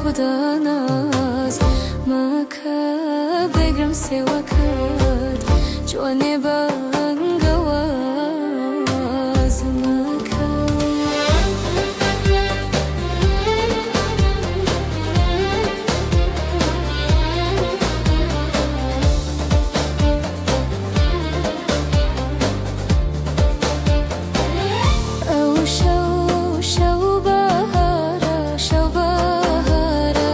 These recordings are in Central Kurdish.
خودا ناز مەکە بگرم سێوەکەت جوانێ بانگەواز مەکە. ئەو شەو شەو بەهارە شەو بەهارە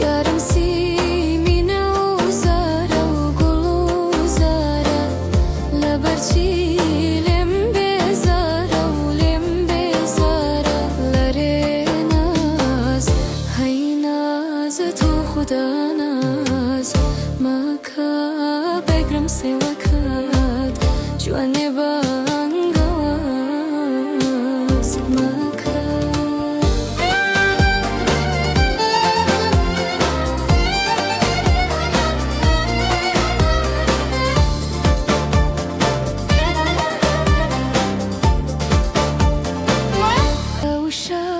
یارم سیمینە و زارە و گوڵ و زارە لەبەرچی لێم بێزارە و لێم بێزارە لەرێ ناز هەی ناز تۆ خودا ناز مەکە بگرم سێوەکەت جوانێ بانگەواز مەکە. ئەو شەو